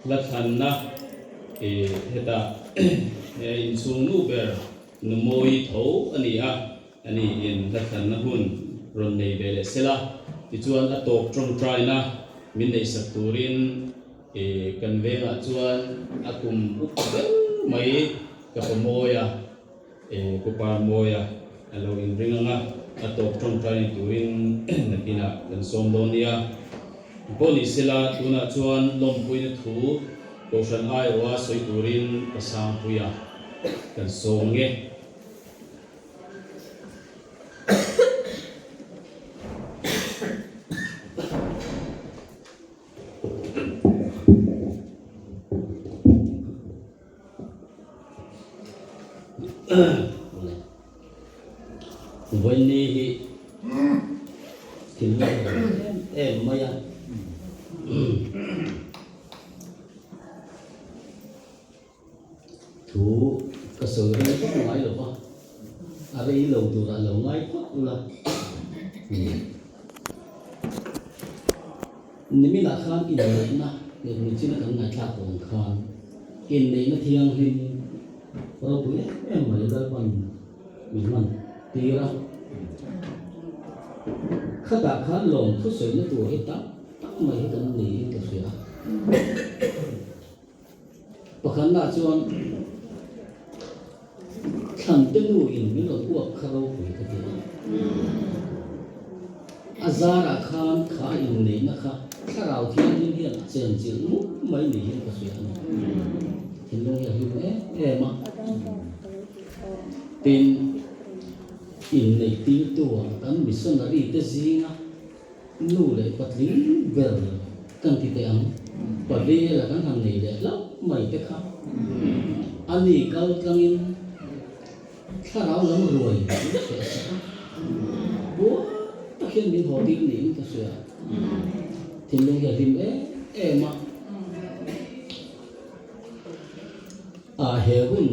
Hla thlanna hetah he inchhung nu ber nu mawi tho a ni a, ani in hla thlanna hun rawn nei ve leh sela, tichuan a tawp tawngtaina min neihsak turin kan vengah chuan a kum upa ber mai ka pa mawi a. Pu Parmawia a lo inring ang a, a tawp tawngtai ni turin nakinah kan sawm dawn nia. Pawh ni sela, tunah chuan lawmpuina thu Kohhran aiawha sawi turin ka sangpui a, kan sawm ang e. Vawiini hi thil la awm em em mai a. Thu ka sawi reng vak ngai lo va, a rei lo turah lo ngai phawt ula. Niminah khan inneihna leh michina kan ngaihthlak tawh ang khan inneihna thianghlim ropui em em mai Lalpan min hman tir a. Khatah khan lawm thusawina tur hi tak tak mai hi kan niin ka hria. Pakhatnaah chuan Thlante nu in min rawn uap kha ropui ka ti a. A zarah khan kha inneihna kha thlarau thianghlim hian a chenchilh mup mai niin ka hria a ni. Thinlung hi a hlim em em a. Tin, inneih tirtu-ah kan missionary te zinga Nu leh patling ber kan ti teh ang, Pavela kan han nei leh hlauh mai te kha a ni kal tlangin thlarau lam ruai min hriah sak a, buai tak hian min haw tir niin ka hria. Thinlung hi a hlim em em a. A he hun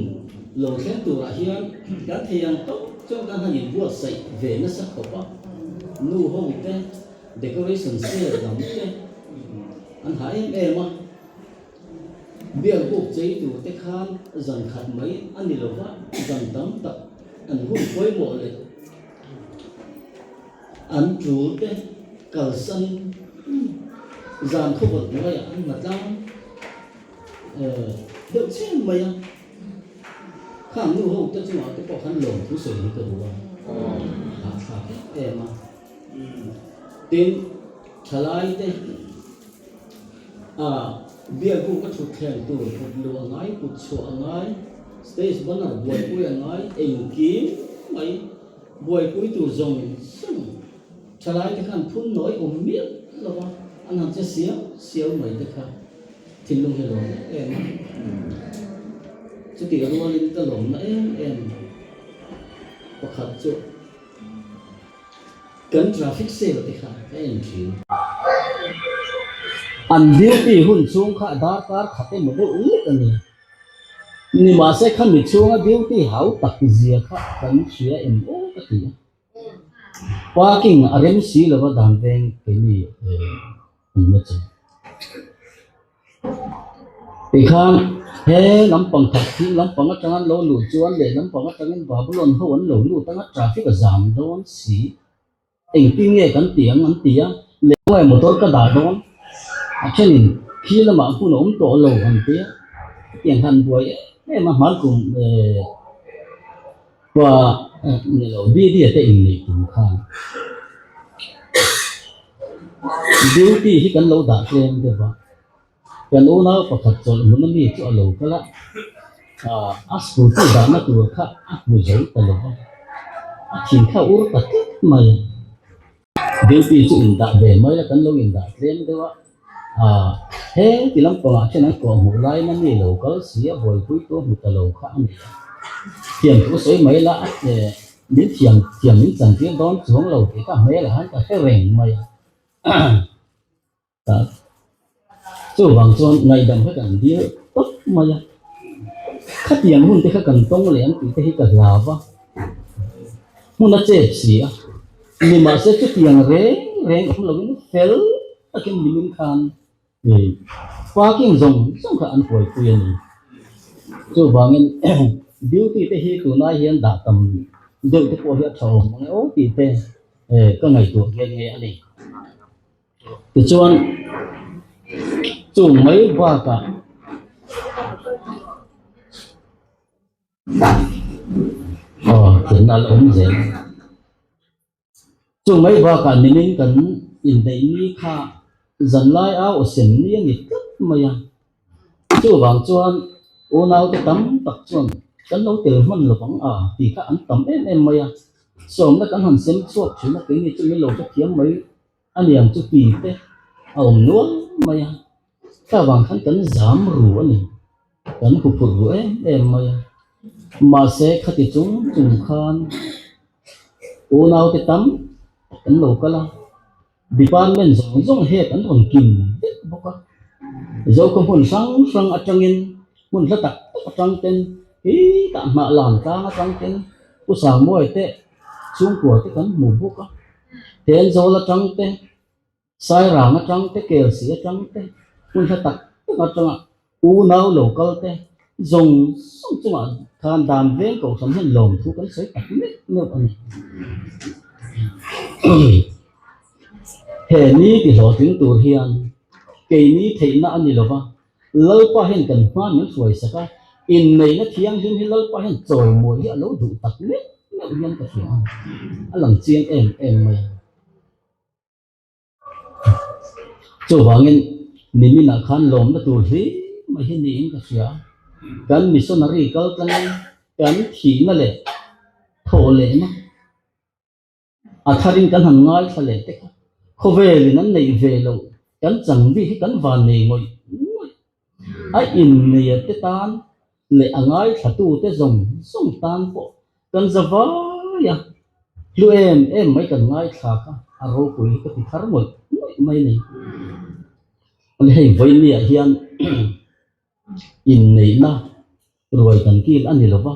lo thleng turah hian kan thei ang tawk chuan kan han inbuatsaih ve nasa khawp a, nu ho te decoration sale lam te an ha em em a, biak buk chei tur te khan zan khat mai a ni lo va, zan tam tak an hun pawimawh leh an tul te kalsan zan khawvawt hnuaiah an hma tlang. Deuh chiang mai a, khang nu ho te chungah te pawh khan lawm thu sawi hi ka duh a, hahthlak em em a. Tin, thalai te ah biakbuk a thut thleng tur kut luh a ngai, kut chhuah a ngai, stage banner buaipui a ngai, engkim mai buaipui tur zawng zawng thalai te khan phun nawi awm miah lo va, an han che siau siau mai te kha. Thinlung hi a lawm em em a, chutih rualin ka lawmna em em pakhat chu kan traffic cell te kha ka en thin. An duty hun chhung kha darkar khat emaw deuh lek a ni. Nimahse khami chhunga duty hau tak zia kha kan hria em aw ka ti a. Parking a rem si lova dan veng keini awmna chu. Tikhan he lampang khat thing lampang atanga an lo luh chuan leh lampang atangin Babylon ho an lo lut anga traffic a zam dawn si. Engtin nge kan ti ang an ti a, leh khawngaih motor ka dah dawn a thenin khi lamah hmun a awm tawh lo an ti a, hetiang khan buai em em a hmankum eh. Pa ni lo Didi te inneih tum khan duty hi kan lo dah tlem deuh a, kan unau pakhat chawlh hmun ami chu a lo kal a, a scooty dahna tur kha a hmu zo ta lo va, a thin kha a ur ta tlat mai a. Duty chu indah ve mai a, kan lo indah tlem deuh a, ah he ti lampangah khian an kawh hmuh laiin a mi lo kal si a, buaipui tu a hmu ta lo kha a ni a, thiam thu sawi mai la a min thiam thiam min chantir dawn chuang lo tih kha hmelah khan ka hre reng mai a. Chuvang chuan ngaihdam kha kan dil tawp mai a, khatiang hun te kha kan tawng leh ang tih te hi ka hlau va, hmun a chep si a, nimahse chutiang reng reng awm lovin fel takin nimin khan. Parking zawng zawng kha an buaipui a ni. Chuvangin duty te hi tunai hian dah tam deuh te pawh hi a tha awm ang e aw tih te ka ngaihtuah nghe nghe a ni. Tichuan chung mai bakah aw thutna a la awm zel. Chu mai bakah nimin kan inneih ni kha zanlai au aw sem ni a ni tlat mai a. Chuvang chuan unaute tam tak chuan kan lo tel hman lo vang a tih kha an tam em em mai a. Sawmna kan han sem chhuak thin a, keini chu min lo hrethiam mai a niang chu ti te a awm nual mai a. Kha vang khan kan zam ru a ni, kan huphurh ru em em mai a. Mahse khati chung chung khan unaute tam tak an lo kal a, department zawng zawng head an rawn kim vek bawk a. Zoka hmun hrang hrang atangin hmun hla tak tak atang ten hi tah hnah lan tlang atang ten Pu Sangmuai te chhungkua te kan hmu bawk a, Thenzawl atang te Sairang atang te, Kelsi atang te, hmun hla tak tak atanga unau lo kal te zawng zawng chungah khan dan veng kohhran hian lawmthu kan sawi tak meuh meuh a ni. He ni ti hlawhtling tur hian keini theihna a ni lova, Lalpa hian kan hma min hruai sak a, inneihna thianghlim hi Lalpa hian chawimawi hi a lo duh tak meuh meuh hian ka hria a, a lang chiang em em mai a. Chuvangin niminah khan lawmna tur hlim mai hi niin ka hria. Kan missionary kal tlangin kan thihna leh thawh lehna a tharin kan han ngaithla leh te kha khawvelin an neih ve loh kan chang bik hi kan van nei ngawih ngawih. A inneia te tan leh a ngaithlatute zawng zawng tan pawh kan za vai a, hlu em em mai kan ngaithla kha a ropui hi ka ti thar ngawih ngawih mai a ni. Ani hei vawinia hian inneihna ruai kan kil a ni lo va,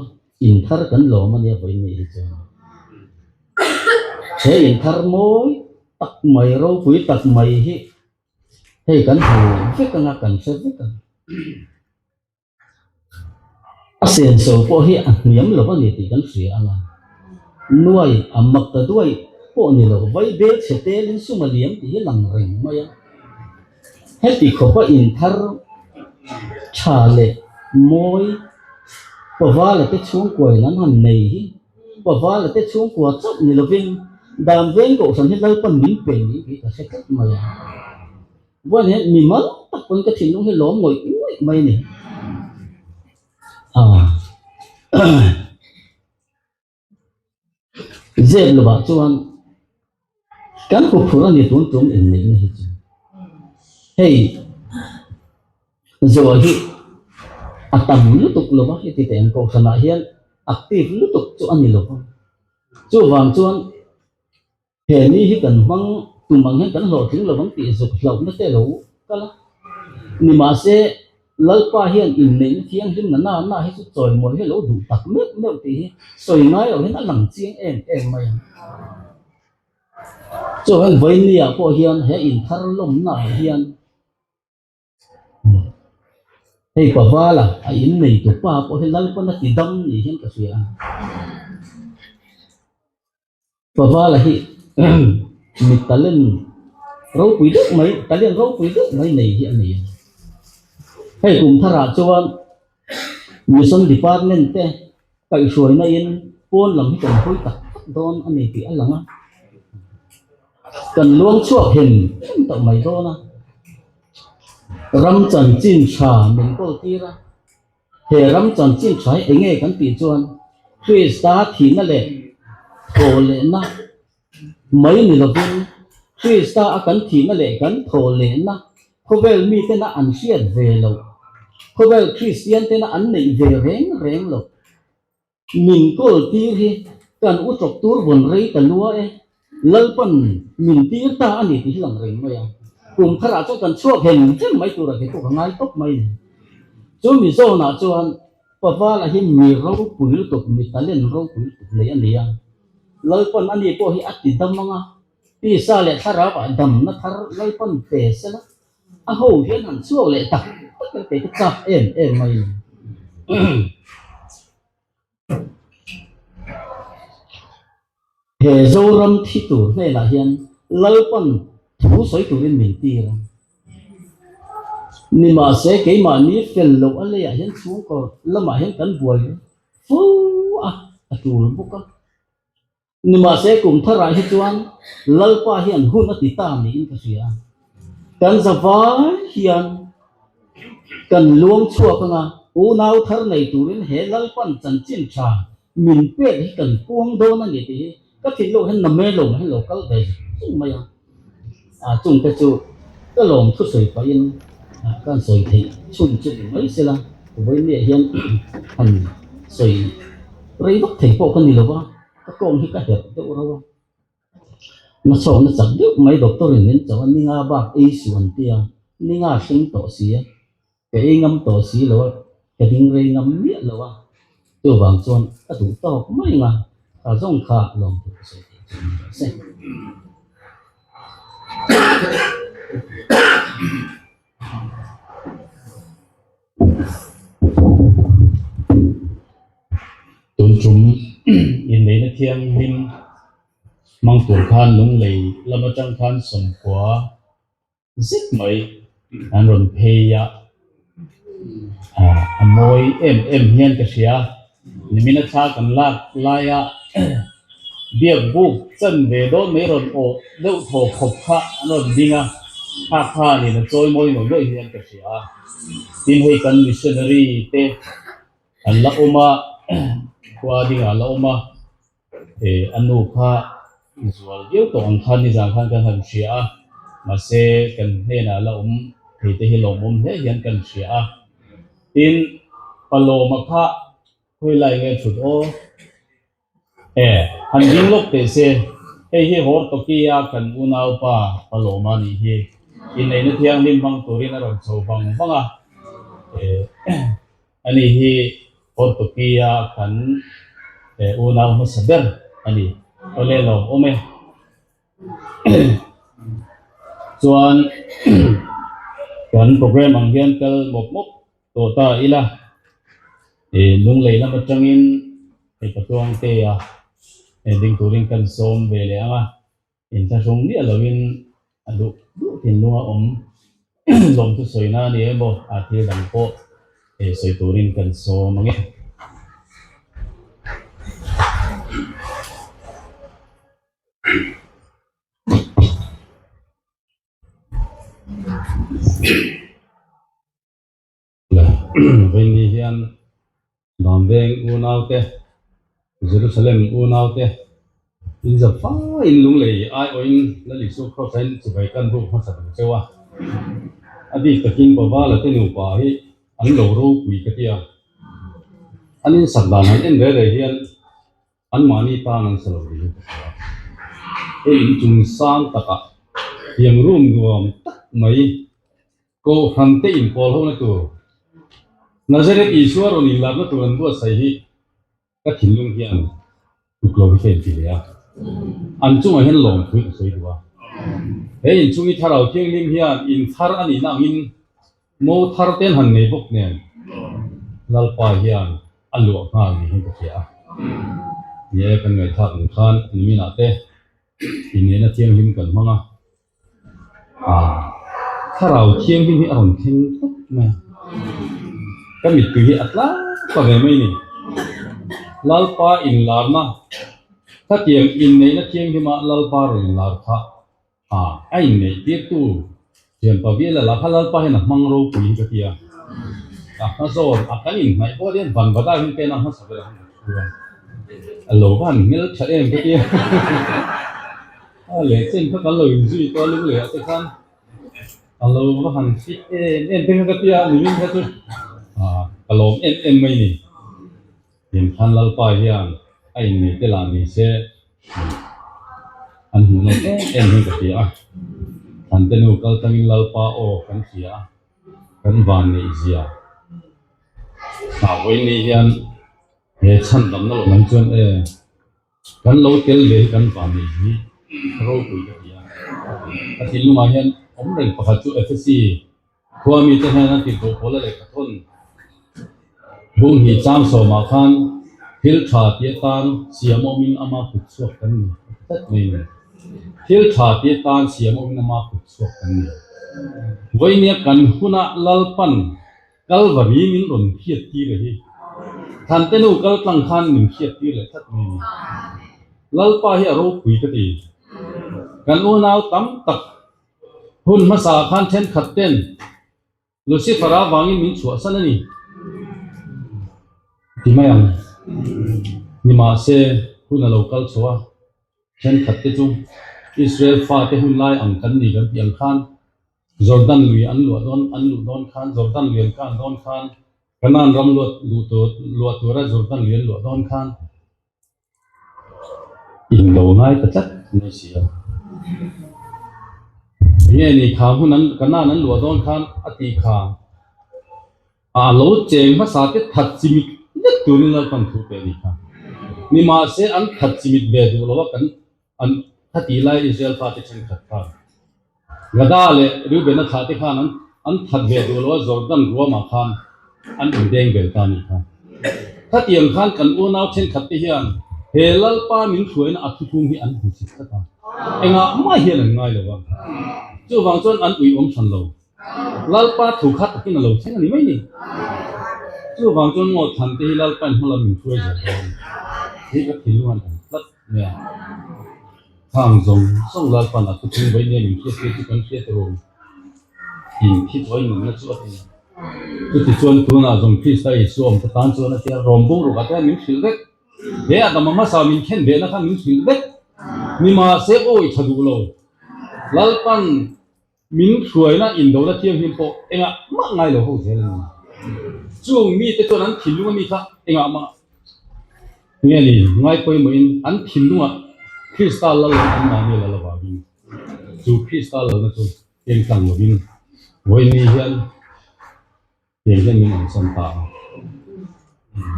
inthar kan lawm a nia vawinia hi chuan. He inthar mawi tak mai ropui tak mai hi Hei kan hmu vek anga kan hre vek ang. A senso pawh hi a hniam lo a ni tih kan hria anga. Nuai a mak ta duai pawh ni lo, vai bel chhe telin sum a liam tih hi lang reng mai a. Heti khawpa inthar tha leh mawi Pavala te chhungkuain an han nei hi Pavala te chhungkua chauh ni lovin dan veng kohhran hi Lalpan min pe niin kei ka hre tlat mai a. Vawiin hian mi mal tak pawn ka thinlung hi lawm ngawih ngawih mai a ni. Zep lovah chuan kan huphurh a ni tun tum inneihna hi chu. Hei Zoa hi a tam lutuk lo va, heti teh ang kohhranah hian active lutuk chu a ni lo va. Chuvang chuan he ni hi kan hmang tum ang hian kan hlawhtling lo vang tih zuk hlauhna te lo kal a. Nimahse, Lalpa hian inneihna thianghlim na na na hi chu chawimawi hi a lo duh tak meuh meuh tih hi sawi ngai loh hian a lang chiang em em mai a. Chuan vawinia pawh hian he inthar lawmnaah hian Hei Pavala a in nei tu pa pawh hi Lalpana ti dam ni hian ka hria a. Pavala hi mi talent ropui deuh mai, talent ropui deuh mai nei hi a ni a. Hei kum tharah chuan Mission Department te Kaihhruaina in pawn lam hi kan hawi tak tak dawn a ni tih a lang a, kan luang chhuak hem hem tawh mai dawn a, ram chanchin tha min kawl tir a, he ram chanchin tha hi eng nge kan tih chuan Krista thihna leh thaw lehna mai ni lovin Krista a kan thihna leh kan thaw lehna khawvel mitena an hriat ve loh, khawvel Kristian tena an neih ve reng reng loh. Min kawl tir hi kan u tawp tur vawn rei ta lua e, Lalpan min tir ta a ni tih hi lang reng mai a. Kum tharah chuan kan chhuak hem hem mai turah kei pawh ka ngai tawp mai ni. Chu mi zawnah chuan Pavala hi mi ropui lutuk, mi talent ropui lutuk nei a ni a. Lalpan a ni pawh hi a ti dam ang a, tisa leh thlarau ah damna thar Lalpan pe se la. A ho hian han chhuak leh tak tak in kei ka chak em em mai. He Zoram thi tur hnenah hian Lalpan thu sawi turin min tir a. Nimahse keimahni fel loh a leiah hian chhungkaw lamah hian kan buai fo a, a tul bawk a. Nimahse kum tharah hi chuan Lalpa hian hun a ti ta niin ka hria. Kan zavai hian kan luang chhuak anga unau thar nei turin he Lalpan chanchin tha min pek hi kan puang dawn a ni tih hi ka thinlung hian na mai lo mai lo kal ve zung mai a. A chungte chu ka lawm thusawi pahin kan sawi theih chhun chu ni mai sela vawinia hian han sawi rei vak thei pawh ka ni lo va, ka kawng hi ka herh deuh rauh a. Nachhawkna chak deuh mai doctor in min chauh a, ninga bak ei suh an ti a, ninga hring tawh si a, ka ei ngam tawh si lo a, ka ding rei ngam miah lo a, chuvang chuan ka duh tawk mai ang a, kha zawng kha lawm tur ka sawi theih chu ni rawh se. Tun tum inneihna thianghlim hmang tur khan lunglei lam atang khan sawmkhua zet mai an rawn phei a, a mawi em em hian ka hria. Nimina thla kan lak laia biak buk chan ve dawn mai rawn awh deuh thaw khawp kha an rawn ding a, kha khanin a chawi mawi ngawih ngawih hian ka hria. Tin hei kan missionary te an la awm a, khua dingah an la awm a, a nu kha zual viau tawh ang khan nizan khan kan han hria a, mahse kan hnenah la awm thei te hi lawmawm hle hian kan hria a. Tin, Palawma kha khawi lai nge thut aw? E, han ding lawk teh se, hei hi Hortoki-a kan unaupa Palawma nih hi inneihna thianghlim hmang turin a rawn chho vang vang a. E, ani hi Hortoki-a kan unau hmasa ber a ni. Awle lawmawm e. Chuan kan program ang hian kal mawp mawp tawh ta ila ih lunglei lam atangin hei patuang te a ding turin kan sawm ve leh ang a inthlahrung miah lovin a duh duh thinlunga awm lawmthu sawina a ni emaw a thil dang pawh sawi turin kan sawm ang e. Vawiin hian Vanveng unaute, Jerusalem unaute inzawp faiin lunglei aiawhin Lal Isua Kraws-a in chibai kan buk hmasa duh cheu a. A bik takin Pavala te nupa hi an lo ropui ka ti a. An insak dan han en reh reh hian Anmahni tan an sa lo ding ka hria. Hei inchung sang takah thiam room nuam tak mai Kohhran te inpawl ho na tur Nazareth Isua rawn inlarna tur an buatsaih hi ka thinlung hian tuk lo hi ka inti leh a. An chungah hian lawmthu hi ka sawi duh a. He inchung hi Thlarau Thianghlim hian inthar a nihna angin Mo thar ten han nei bawk nen Lalpa hian a luah nghal ni hian ka hria a. Ni e, kan ngaihthlak ang khan niminah te inneihna thianghlim kan hmang a. Aah, thlarau thianghlim hi a rawn thleng tlat mai a. Ka mittui hi a tlak ta ve mai ni. Lalpa inlarna, khatiang inneihna thianghlima Lalpa rawn inlar kha A, a inneih tirtu thianpa bial a la kha Lalpa hian a hmang ropui hi ka ti a. A hma zawn a kan inhnaih pawh hian van vada hian pen a hmasa ber ang ka thu a. A lo van hmel tha em ka ti a. A leh chen kha kan lo inzui tawh a lunglei ah te khan a lo va han fit em em te kha ka ti a nimin kha chu a ka lawm em em mai ni. Inthlan Lalpa hian a inneih te lah ni se an hmuh nawm em em hi ka hria a. Thante nu kal tangin Lalpa aw kan hria a, kan van neih zia. Hna vawiin hian he chhan damna loh lam chuan e kan lo tel ve hi kan van neih hi ropui ka ti a. Ka thinlungah hian awm reng pakhat chu Efesi. Khua mite hnena tirhkoh Paula lehkha thawn bung hnih chang sawmah khan thil tha ti atan siam awmin ama kut chhuak kan ni a ti tlat mai a ni. Thil tha ti atan siam awmin ama kut chhuak kan ni. Vawinia kan huna Lalpan Kalvari min rawn hriat tir a hi. Thante nu kal tlang khan min hriat tir leh tlat mai a ni. Lalpa hi a ropui ka ti. Kan unau tam tak hun hmasa khan thenkhat ten Lucifer a vangin min chhuahsan a ni ti mai ang. Nimahse hun a lo kal chho a, thenkhat te chu Israel fate hun lai ang kan ni kan tih ang khan Jordan lui an luah dawn an luh dawn khan Jordan lui an kan dawn khan Canaan ram luat luh tur luah tura Jordan lui an luah dawn khan in lo ngai ta tlat mai si a. Nge ni kha hmun an Canaan an luah dawn khan a tih kha a lo cheng hmasa te that chimit vek turin Lalpan thu pe a ni kha. Nimahse an that chimit ve duh lo a kan An khatih lai Israel fate thenkhat khan Gada leh Reubena thlahte khan an an that ve duh lo a, Jordan ruamah khan an indeng bel ta a nih kha. Khatiang khan kan unau thenkhat te hian he Lalpa min hruaina a thuthlung hi an hmu chik tlat a, engah mah hian an ngai lo a, chuvang chuan an uiawm hran lo. Lalpa thu kha takin a lo thleng a ni mai ni. Chuvang chuan ngaw thlan te hi Lalpain hmalam min hruai zel dawn. Hei ka thinlung an awm tlat mai a. Khang zawng zawng Lalpa'n a thuthung vawi nia min hriat tir chu kan hriat ru. In thi vawi nunna chu a ti. Chutichuan tunah zawng Krista Isua awm ta tan chuan a tia rawm bung rukah te hian min hrilh vek. He a dam a hmasa min khen vehna kha min hrilh vek. Nimahse awi tha duh lo. Lalpa'n Min hruaina indona thianghlim pawh engah mah ngai lo ho zel a ni. Chung mite chuan an thinlunga mi kha engah mah nge ni ngai pawimawhin an thinlungah Krista lal an mahni lal avangin chu Krista lalna chu keng tlang lovin vawiin hian Kei hian min awmsan ta a,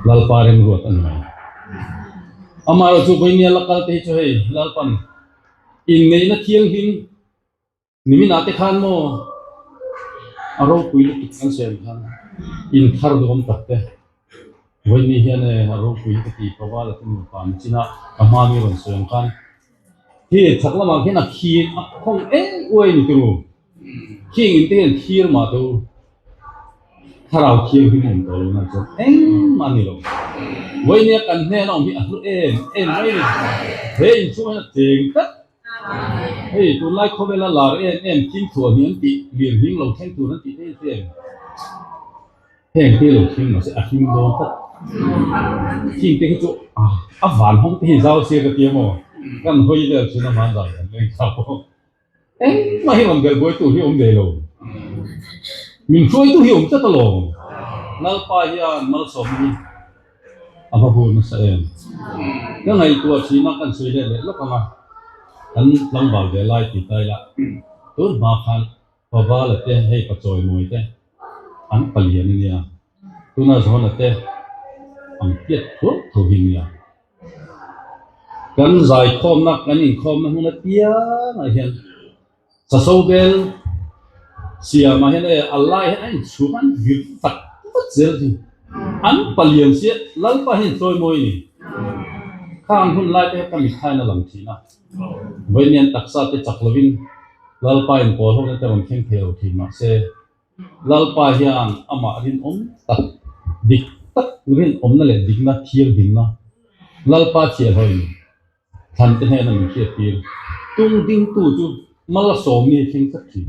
Lalpa remruat a ni mai. Amaherawh chu vawinia la kal te hi chu hei Lalpan inneihna thianghlim niminah te khan maw a ropui lutuk kan sawi ang khan inthar duhawm tak te vawiini hian e a ropui ka ti Pavala te nupa ni chin a ka hma mi rawn sawi ang khan hi chhak lamah khian a khi a khawng eng uai ni turu. Khing in te hian thir mah te u thlarau thianghlim awm tawh lo na chuan engmah a ni lo. Vawinia kan hnena awm hi a hlu em em mai a ni. He inchhung hian a cheng tlat. Hei tunlai khawvela lar em em thim thuah hi an tih lir hming lo thleng tur an tih te hi heng heng te lo thleng mahse a hlim dawn tlat. Khing te khi chu a van hawng te hi zau sia ka ti emaw kan hawi vel thin a hmanzai kan leng kha pawh. Engmah hi rawn belh buaitu hi awm ve lo. Min hruaitu hi awm tlat alawm. Lalpa hian malsawmna hi a va hur nasa em. Ka ngaihtuah thin a, kan sawi let leh lawk ang a, kan tlangval ve lai ti ta ila, tun hma khan Pavala te hei Pachawimawi te an palian a nia, tuna Zawna te ang piat thuau tho hi a nia. Kan zaikhawmna, kan inkhawmna hmun apiangah hian chaso bel siamah hian e a lai hian a inchhum an vir vat vat zel hi an palian sia Lalpa hian chawimawi a ni. Khang hun lai te kha ka mithain a lang thin a, vawiin an taksa te chak lovin Lalpa in pawl ho na te rawn thleng thei lo thin mahse Lalpa hian amah rinawm tak, dik tak rinawmna leh dikna thianghlimna Lalpa thiahhlawin thlante hnena min hriattir. Tung dingtu chu mal a sawm ni thleng tlat thin.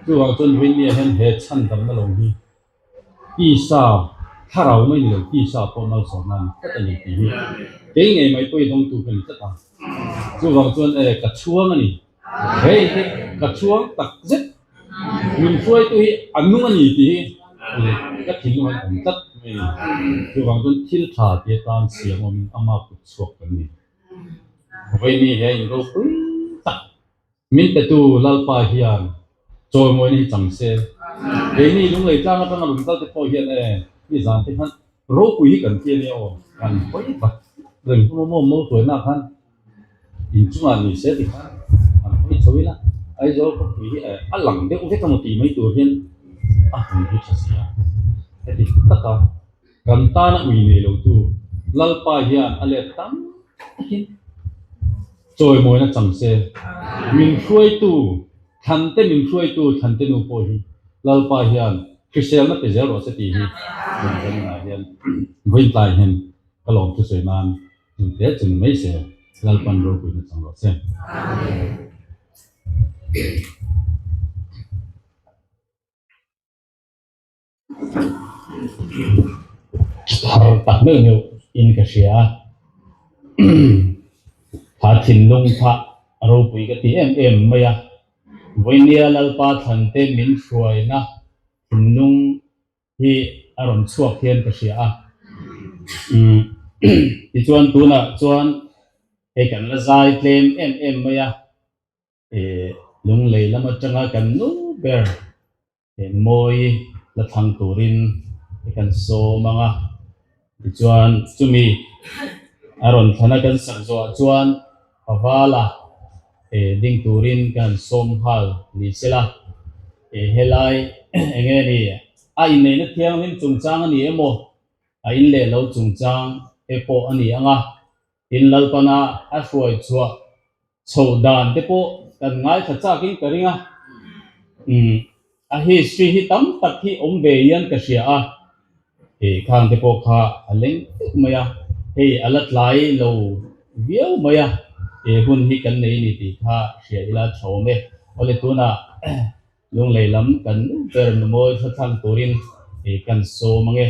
Chuvang chuan Vawinia hian he chhandamna lo hi tisa thlarau mai ni lo, tisa pawh malsawmna a ni tlat a ni tih hi kei ngei mai pawh i dawngtu ka ni tlat a. Chuvang chuan e ka chhuang a ni. Hei te ka chhuang tak zet. Min hruaitu hi a nung a ni tih hi ka thinlung an awm tlat mai a ni. Chuvang chuan thil tha ti atan siam awmin ama kut chhuak kan ni. Vawiini he in ropui tak min petu Lalpa hian chawimawina hi chang se. Keini lunglei tlang atanga rawn kal te pawh hian e nizan te khan ropui hi kan ti a nia aw, kan hawi vat reng hlawm a maw mawltuaina khan Inchungah ni se ti khan an hawi chho ila, Aizawl khawpui hi a lang deuh vek emaw tih mai tur hian A hun hi tha sia. Heti taka kan tana ui nei lotu Lalpa hian a let tam takin chawimawina chang se. Min hruaitu Thlante min hruaitu Thlante nu pawh hi Lalpa hian hriselna pe zel rawh se tih hi min zanah hian vawiintlai hian ka lawm thusawi nan Chu te chu ni mai se, Lalpan ropuina chang rawh se. Thar tak meuh meuh in ka hria a, kha thinlung kha ropui ka ti em em mai a, Vawinia Lalpa thlan te min hruaina thinlung hi a rawn chhuak hian ka hria a. Umm tichuan tunah chuan hei kan la zai tlem em em mai a, eh lunglei lam atanga kan nu ber eh mawi la thlang turin kan sawm ang a. Tichuan chumi a rawn thlana kan sak zawhah chuan Pavala eh ding turin kan sawm nghal ni sela, eh helai eng nge ni a inneihna thianghlim chungchang a ni emaw a in leh lo chungchang te pawh a ni ang a, tin Lalpana a hruai chhuah chhoh dan te pawh kan ngaithla chakin ka ring a, umm a history hi tam tak hi awm ve hian ka hria a, eh khang te pawh kha a leng vek mai a, hei a la tlai lo viau mai a, eh hun hi kan nei ni tih kha hria ila tha awm e, awle tunah Lunglei lam kan nu ber numawi thlatlang turin eh kan sawm ang e.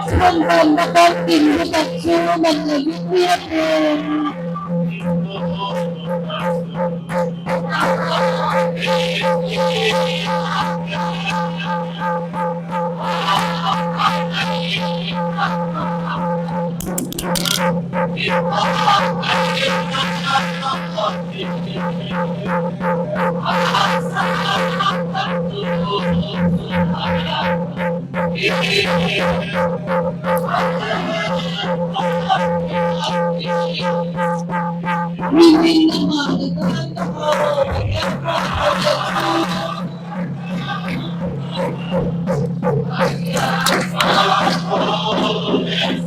Chhunzawmna kawngtin lutak chu man lovin mi a pe. Nimin lamah ka tan ka haw Pathian hruai leh chu.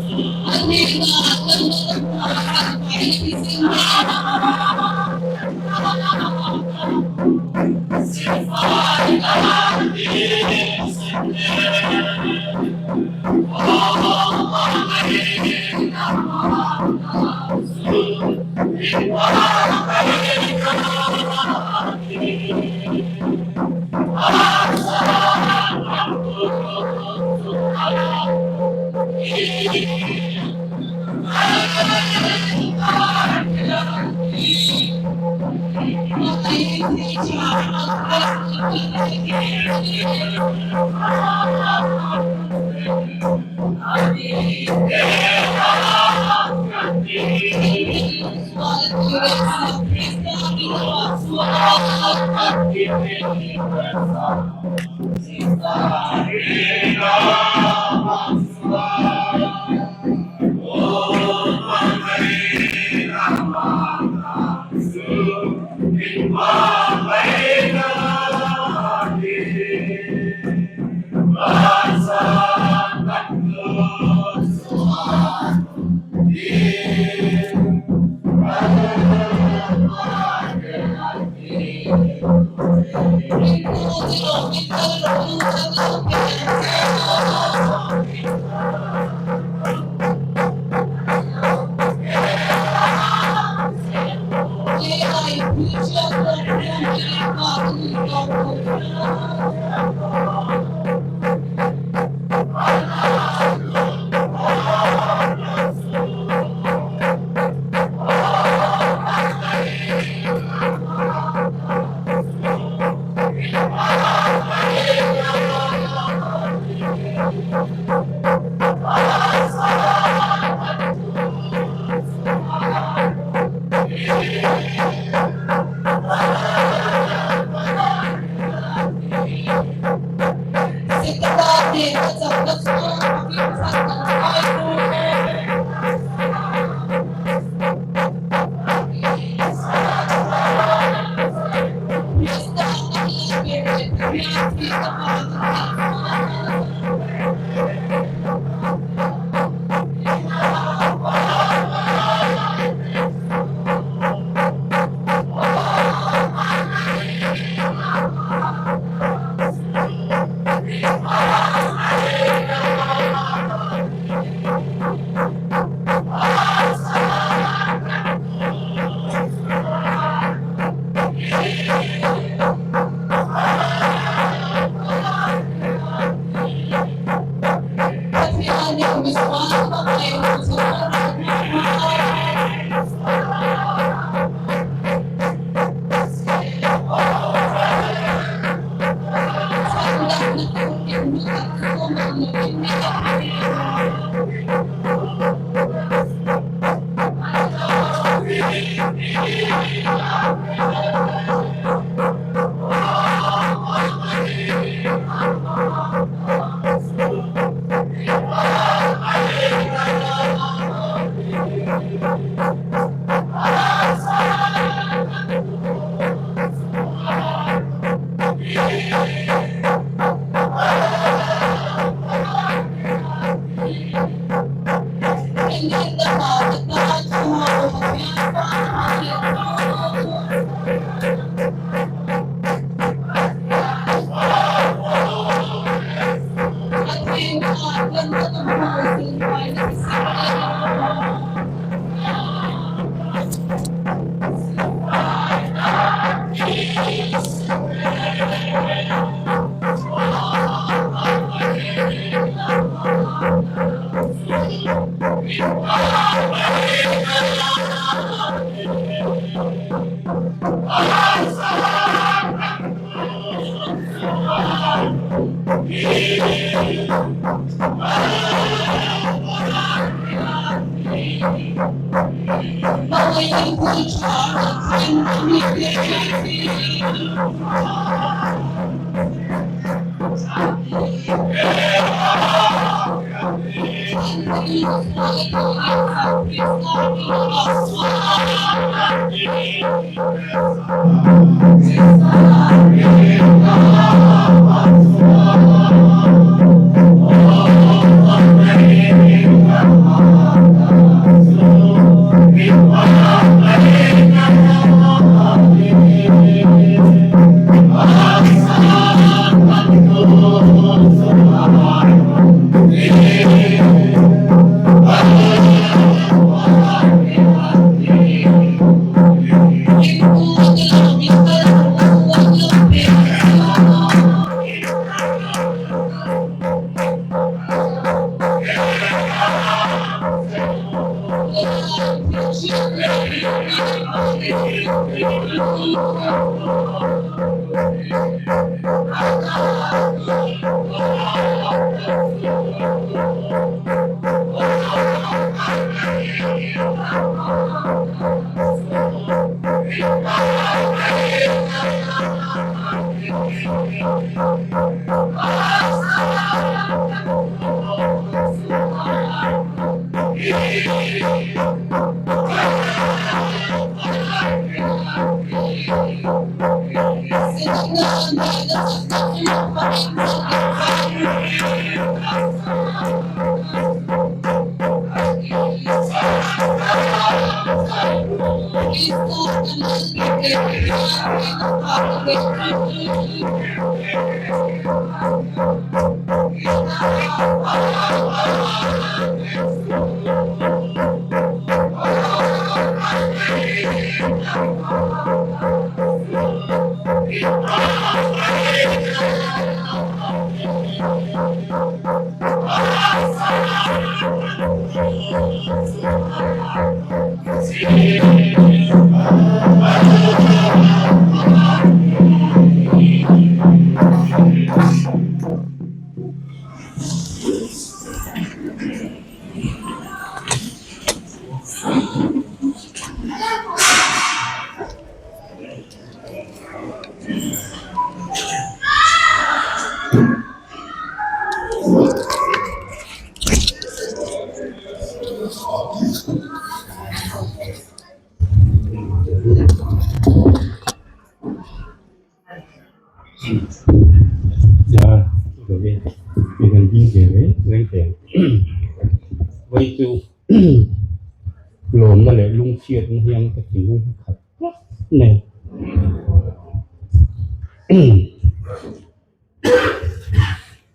Lawmna leh lungchhiatna hian ka thinlung hi khat tlat mai.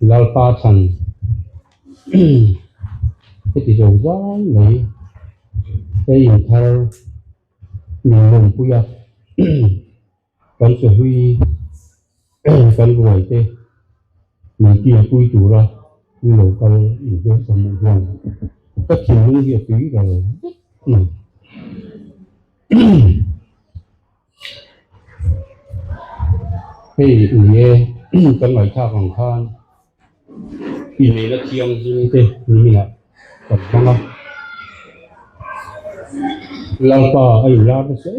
Lalpa chhan heti zo zai mai he inthar min lawmpui a kan chahlui kan ruai te min kilpui tura min lo kal inhmel ka hmuh hian ka thinlung hi a tui ral vek mai. Hei ni e kan ngaihthlak ang khan inneihna thianghlim te niminah kan hmang a, Lalpa a inlar nasa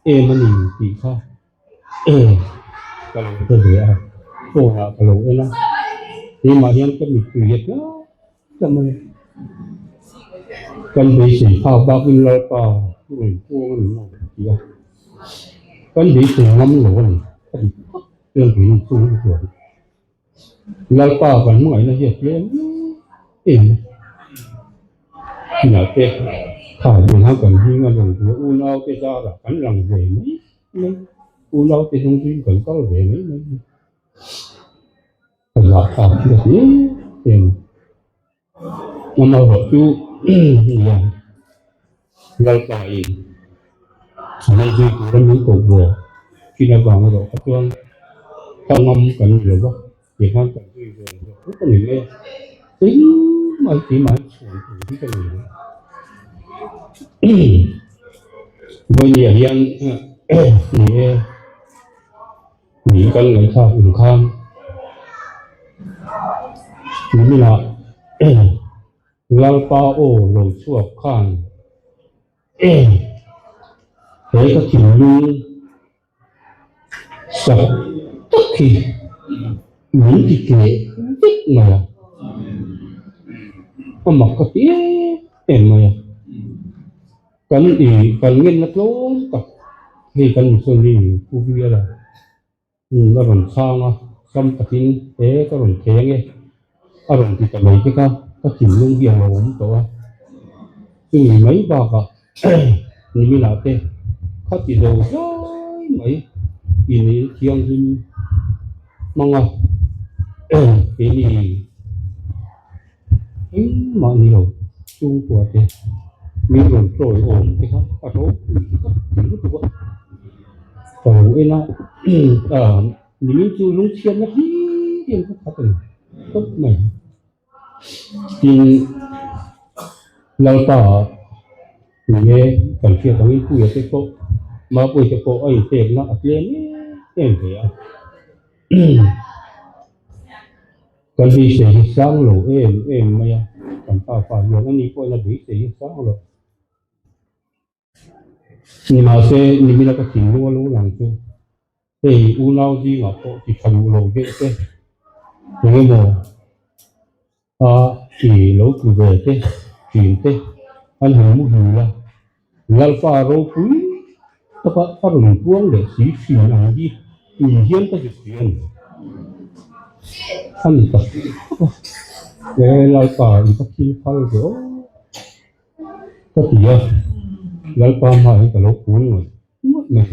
em em a ni tih kha ka lo hre ve a, phone ah ka lo en a, keimah hian ka mittui a tlak tlak mai a, kan beisei phak bakin Lalpa rawn puang a ni maw ti a, kan beisei ngam lo a ni a ti tak chuan keini chhung hi chuan Lalpa kan hmangaihna hi a tlem em a, inah te kha hming kan hming a rawn tia unau te zarah kan lang ve mai mai, unau te hnung chu kan kal ve mai mai a ni. Ka zah thlak hi a ti em em a, amaherawhchu nia Lalpa in a hnung zui tura min koh buai thin avang erawh kha chuan ka ngam kan ni lo va, tikhan kan zui ve zawk vek a ni mai a, engmah hi keimah hi chhuan tur hi ka nei lo. Vawinia hian ni e. Min kal ngaihthlak ang khan niminah Lalpa aw lo chhuak khan he ka thinlung sak tak hi min ti tleh vek mai a, a mak ka ti em em mai a. Kan i kan ngenna tlawm tak hei kan missionary Pu Biala a rawn chhang a, sam takin he ka rawn thei ange a rawn ti ta mai te kha ka thinlung hi a lo awm tawh a, chumi mai bakah niminah te kha ti zo zai mai inei thianghlim hmang a keini Engmah ni lo chhungkua te min rawn chawi awm te kha a ropui tak thei lutuk a, ka lo en a nimin chu lungchhiatna hlir hian ka khat a ni tawp mai. Tin, Lalpa nge kan hriat angin Puia te pawh Mapuia te pawh a inpekna a tlem em em ve a. Kan beisei hi sang lo em em mai a, kan pa fa hian ani pawhin a beisei hi sang lo. Nimahse, nimina ka thinlung a lo lang chu hei unau zingah pawh ti tha duh lo deuh te, eng emaw a ti lo tlu ve te, thin te an han muhil a, Lalpa ropui taka a rawn puang leh si thin ang hi tui hian ka zuk tih a ni. A ni tak tak a, he Lalpa i va thil phal ve aw ka ti a, Lalpa hmaah hian ka lo kun ngawih ngawih mai.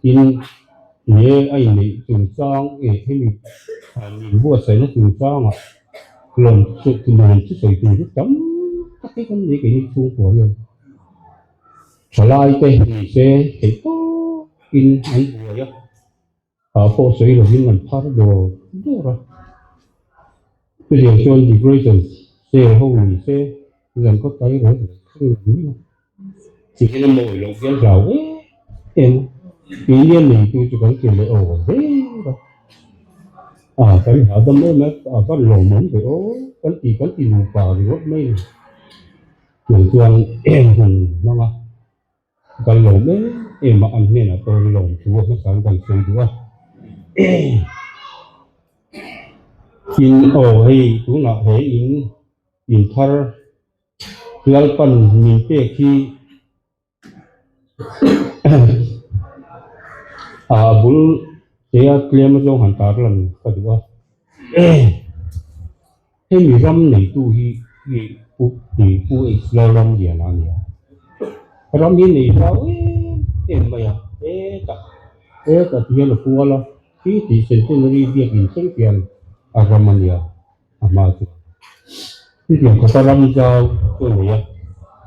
Tin, nge a inneih chungchang nge hemi inbuatsaihna chungchangah lawm lawm chu sawi tur chu tam tak hi kan nei keini chhungkua hian thalai te ni se theih tawkin an buai a, tah pawh sawi lovin an phar dawr dawr a, chutiang chuan decoration sale ho ni se zan khaw tai reng reng ang mai a. Tihian a mawi loh hian hlau em em a, keini a neitu chu kan ti leh aw zel a, a kan hahdam em a, a van lawmawm ve aw kan ti kan ti nupa ringawt mai a ni. Tiang chuan han hmang a, kan lawm em em a, an hnenah pawh lawm thu a hmasa an kan sawi duh a. Tin aw hei tunah he in inthar Lalpan min pek hi A bul tea tlem azawng han tar lan ka duh a hemi ram neitu hi hi pu pu H Lalramliana a ni a ram hi nei zau em em mai a hetah hetah ti hian a kual a khi tih centenary biakin thleng hian a ram a nia. A hma chu chutiang khawpa ram zau chu a nei a,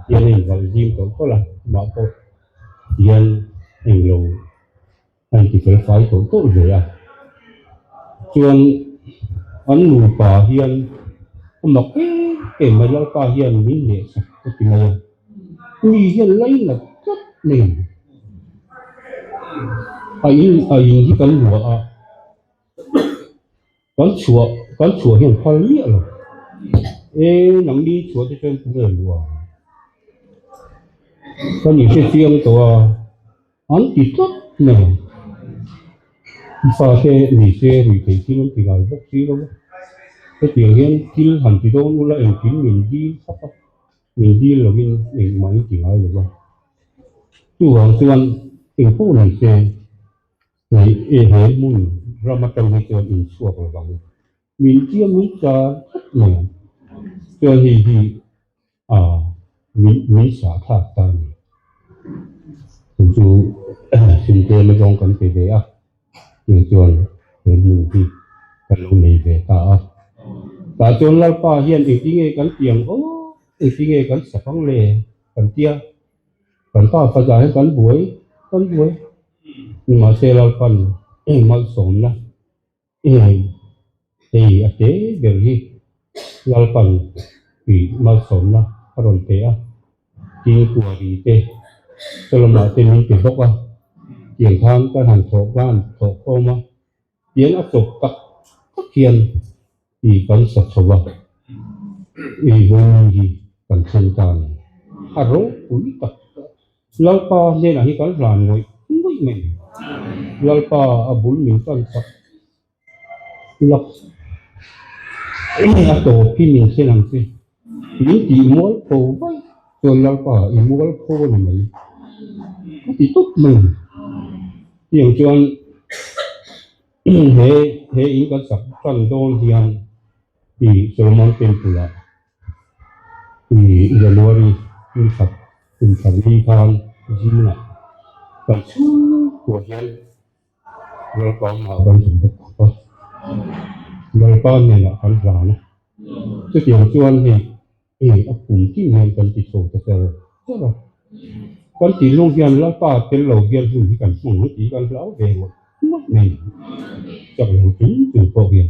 hian a invalh zing tawlh tawlh a, amah pawh hian englo a inti fel fai tawlh tawlh hle a. Chuan an nupa hian a mak em em mai, Lalpa hian min hneh sak ka ti mai a, mi hian lainat tlat mai a ni. A in a in hi kan luah a. Kan chhuah kan chhuah hian phal miah lo. E nangni chhuah te chuan pu vel luah ang. Ka ni hre chiang tawh a, an ti tlat mai ang. I fate ni se rui thei thil an ti ngai bawk si lo va. Hetiang hian thil han ti dawn ula engkim min dil thlap a, min dil lovin engmah in ti ngai lo va. Chuvang chuan engpawh ni se. Hei e he hmun ram atang hi chuan in chhuak lo vang. Min chiam hi char tlat mai ang. Chuan hei hi a min min sah thlak ta a ni. Chu chu Sumtlem azawng kan pe ve a, hei chuan he hmun hi kan lo nei ve ta a. Tah chuan Lalpa hian engtinge kan tiang aw, engtinge kan sak ang le kan tia. Kan pa fazah hian kan buai kan buai mahse Lalpan malsawmna hei a te ber hi Lalpan tih malsawmna a rawn pe a, tin kuari te Solomon te min pe bawk a, tiang khan kan han thawh khan thawh khawm a. Tiang a chawp tak tak hian i kan sa chho va, i vawiin hi kan thleng ta a ni. A ropui tak tak. Lalpa hnenah hi kan hlan ngawih ngawih mai. Lalpa a bul min tan sak lak a tawp hi min thlen ang che. Min tih mualpho vaih chuan Lalpa i mualpho a ni mai. Ka ti tawp mai a ni. Tiang chuan he he in kan sak tan dawn hian i Solomon Temple ah i January ni khat kum thar ni khan zingah kan chhungkua hian Lalpa mah kan hmu bawk khawp a, Lalpa hnenah kan hlan a, chutiang chuan hei hei a kum tin hian kan ti chho ta cher cher a, kan tih lung hian Lalpa tel lo hian hun hi kan hmang ang tih kan hlau ve ngawt ngawt mai chak lo chung chung pawh hian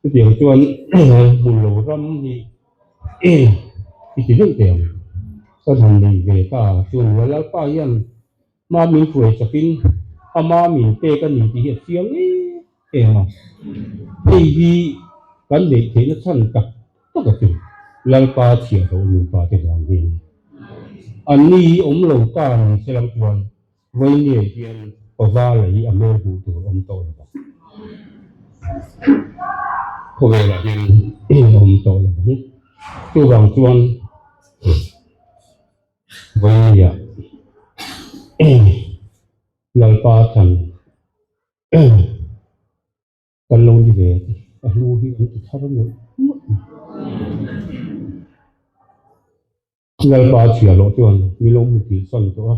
chutiang chuan hmun lo ram hi i ti daih teh ang kan han nei ve ta chuan Lalpa hian Hma min hruai chakin ama min pek a ni tih hi a chiang em em a. Hei hi kan neih theihna chhan tak tak a chu Lalpa chhiahhlawh nupa te vang hi a ni. Anni hi awm lo ta ni se lam chuan Vawinia hian Pavala hi a hmel hmuh tur awm tawh lo vang. Khawvelah hian awm tawh lo vang. Chuvang chuan. Vawinia Lalpa than kan lo ni ve te a hnu hi an ti thar ngawih ngawih mai. Lalpa chhia loh chuan mi lo hmu tih san tawh a,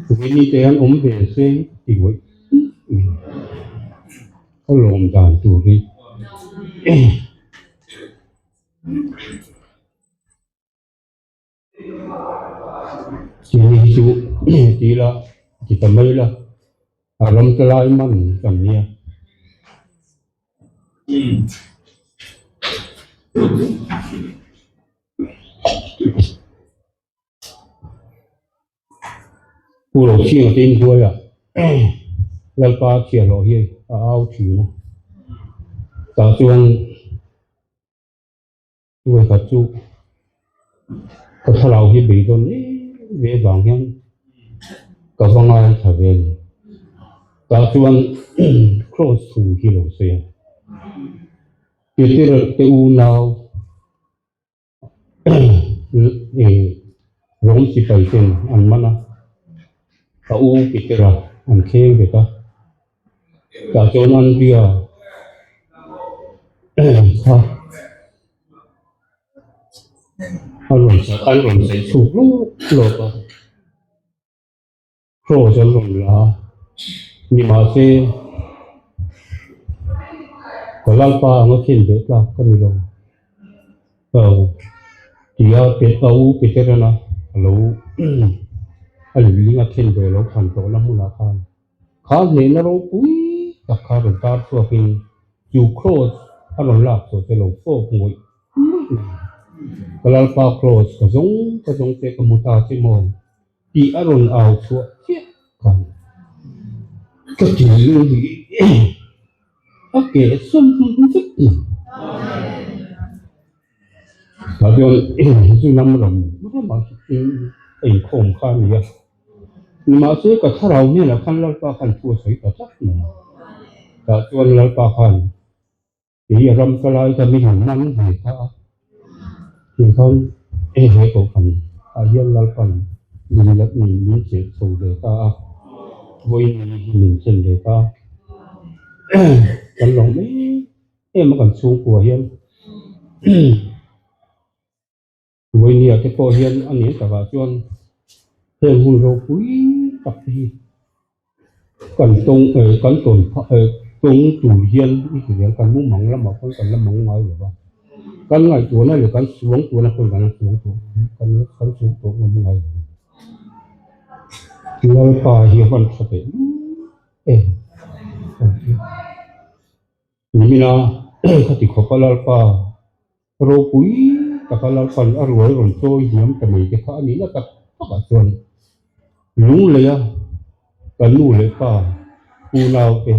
Vawiini te hian awm ve se ti ngawih ngawih mai. Ka lawm dan tur hi. Tini hi chu ti ila ti ta mai ila a ram te lai man kan nia. Pu Rochhinga te inhnuaiah Lalpa chhiahhlawh hi a au thin a, tah chuan. Vawikhat chu ka thlarau hi beidawn em ve vang hian ka va ngaithla ve a ni. Tah chuan Kraws thu hi lo sawi a, Peter te unau Rom sipai ten an man a, a u Petera. an kheng bet a tah chuan an bia kha a rawn an rawn sawi chhuak lawk lawk a cross an rawn la a nimahse ka lalpa anga khen beh tlak ka ni lo aw tia a u Peterana a lo a lehling a khen beh lo thlan tawhna hmunah khan Kha hnehna ropui tak kha rawn tar chhuakin chu Cross a rawn lak chhuah che lo fawk ngawih ngawih mai. Ka Lalpa Cross ka zawng ka zawng che ka hmu ta che maw tih a rawn au chhuah chiah khan ka thinlung hi a keh sawm vek mai. Tah chuan zu lam ram ramah a inkhawm kha a ni a, nimahse ka thlarau hnenah khan Lalpa khan thu a sawi ta tlat mai a, tah chuan Lalpa khan kei a ram ka lai kha mi han man ve ta a, tih khan he he kohhran ah hian Lalpan min la min cheh chho ve ta a, vawiin hi min chen ve ta a, kan lawm em. Em a kan chhungkua hian Vawinia te pawh hian a nen takah chuan heng hun ropui tak te hi kan tawng eh kan tawn phah eh tawng tur hian i ti zel kan mumang lamah pawn kan la mang ngai lo va, kan ngaihtuahna leh kan suangtuahna pawn kan la suangtuah kan kan suangtuah ngam ngai lo. Lalpa hi a hman tha teh em em. Nimina khati khawpa Lalpa ropui taka Lalpan a ruai rawn chawi hniam ta mai te kha a nihna tak takah chuan Lungleia ka nu leh pa unau te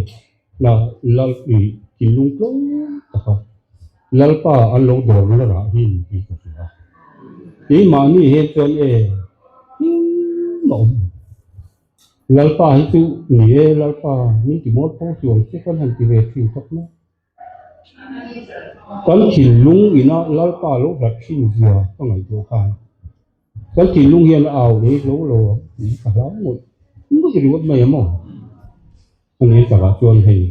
na Lal ih thinlung tlawm taka Lalpa an lo dawr na rah hi ni tih ka hria a. Keimahni hian chuan e him a awm lo. Lalpa hi chu ni e, Lalpa min ti mawl pawh chu ang che kan han ti ve thin tak mai. Kan thinlung ina Lalpa lo hlat thin zia ka ngaihtuah khan kan thinlung hian a au leh lo lo ang tih ka hlau ngawih ngawih ringawt mai a maw? A nen takah chuan hei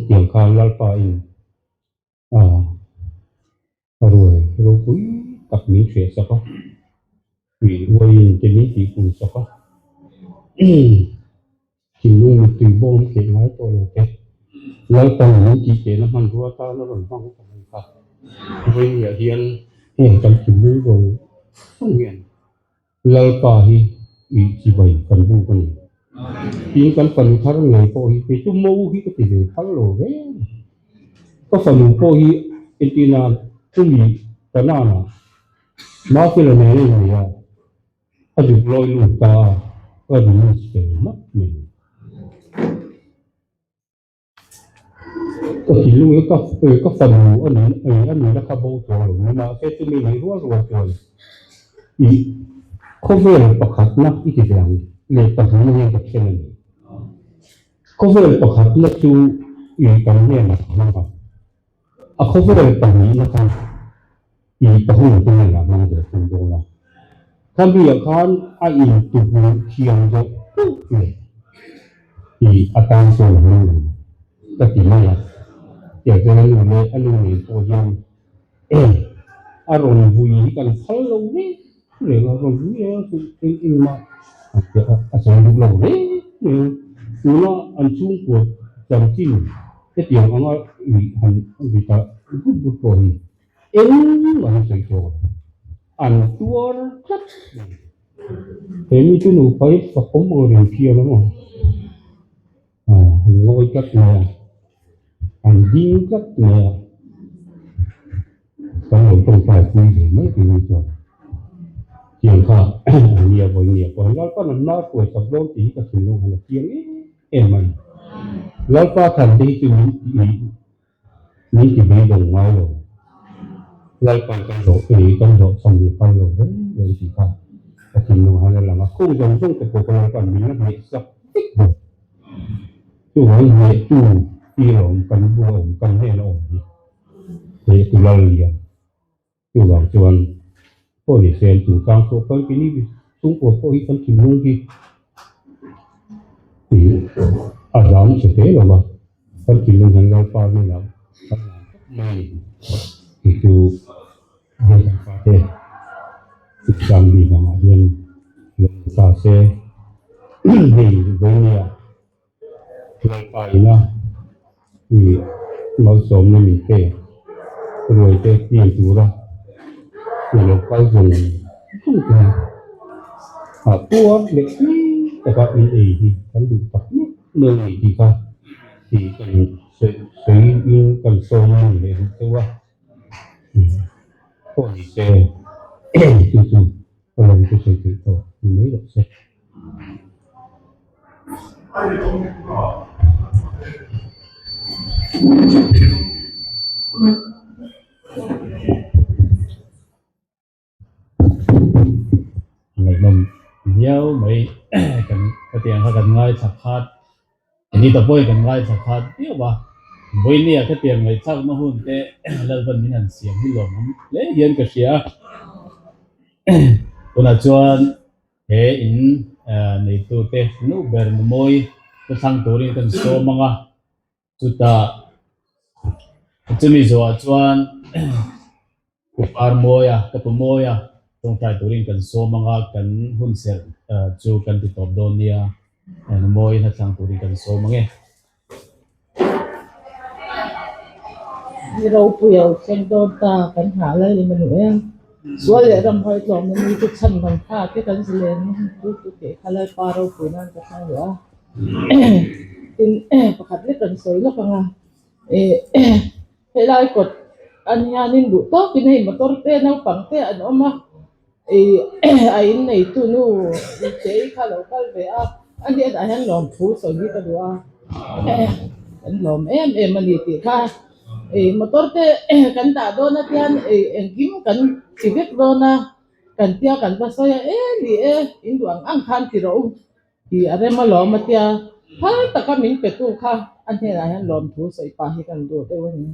tiang khan Lalpa in A ruai ropui tak min hriat sak a, tui uaiin te min tihpun sak a, thinlung mittui bawm theih ngai tawh lo te, Lalpan min tih tehna hmanrua tan a rawn hmang ta mai kha. Vawiinah hian heng kan thinlung zawng zawng hian Lalpa hi ih chibai kan buk a ni. Tin kan fanu thar ngei pawh hi kei chu mo hi ka ti ve phal lo ve. Ka fanu pawh hi entina chumi Kanaan-ah Mafela nen a innei a, a zuk lawi lut ta a, ka release fel mat mai. Ka thinlung hi ka ka fanu a ni a nihna kha bo tawh lo ni mahse chumi nei rual rual chuan ih khawvel pakhatna i ti ve ang leh pahnihna hian ka then a ni. Khawvel pakhatna chu ih kan hnenah a hmang a, a khawvel pahnihna kha ih ka hun te hnenah a hmang ve thung dawn a. Khamiah khan a intuhluh thiam zawh tawh leh ih a tan chuan a hmang lo ka ti mai a. Tiang chuan a nu leh a nu nen pawh hian a rawn vui hi kan phal lo reng reng a, rawn vui reng chu eng engmah a sawi duh lo reng reng. Tuna an chhungkua chanchin hetiang anga ih han ri ta but but pawh hi Engmah an sawi tawh lo. An tuar tlat mai. He mi chu nupa hi fakawm ang reng phian a maw? An ngawi tlat mai a, an ding tlat mai a, kan lo tawngtai pui ve mai tih ni chuan tiang kha an nia vawi nia pawh an Lalpa'n an mar hruai sak dawn tih hi ka thinlung han a chiang em em a ni. Lalpa than te hi chu min tih Min ti beidawng ngai lo. Lalpan kan hlawh ei kan hlawh chhan hi phal lo reng reng tih kha ka thinlung ah hian a lang a. Khung zawng zawng te pawh ka Lalpan min la hneh sak vek bawk. Chuvang hnehtu ti lawm kan bula awm kan hnena awm hi hnehtu lal lian. Chuvang chuan pawh ni se an chungchang pawh kan kini chhungkua pawh hi kan thinlung hi. Ih a zam che hle lo va, kan thinlung hian Lalpa hnenah kan lang khawp mai a ni tih chu hei kan fate exam bik angah hian lo ni ta se hei vawinia Lalpa ina ih malsawmna min pe ruai te kil tura i lo kal zawng zawng te a puar leh hle taka in ei hi kan duh tak meuh meuh a ni tih kha ih kan sawi sawi in kan sawm a ni leh deuh a pawh ni se chu chu ka lo chu sawi theih tawh ni mai rawh se. Ngaihnawm viau mai kan khatiang kha kan ngaithla khat Anita pawhin kan ngaithla khat viau a, Vawinia khatiang ngaihthlakna hun te Lalpan min han siam hi lawmawm hle hian ka hria. Tunah chuan He in neitute nu ber nu mawi ka thlang turin kan sawm ang a, chutah chumi zawhah chuan Pu Parmawia, ka pu Mawia tawngtai turin kan sawm ang a, kan hun serh chu kan ti tawp dawn nia, nu mawi hla thlang turin kan sawm ang e. Ni ropui a thleng dawn ta kan nghah lal i manu em. Sual leh ramhuai tlawmna ni chu chhan dang tha te kan zilen na hun chu chu teh kha Lalpa ropui nan ka hmang leh a. Tin pakhat lek kan sawi lawk ang a helai kawt an hianin duh tawkin hei motor te naupang te an awm a a inneitu nu Tei kha lo kal ve a, a hnenah hian lawmthu sawi hi ka duh a, kan lawm em em a ni tih kha motor te kan dah dawn a tian engkim kan ti vek dawn a, kan tia kan va sawi a e ni e in duh ang ang khan ti rawh u tih a rem alawm a tia phal taka min pe tu kha a hnenah hian lawmthu sawi pah hi kan duh deuh a ni.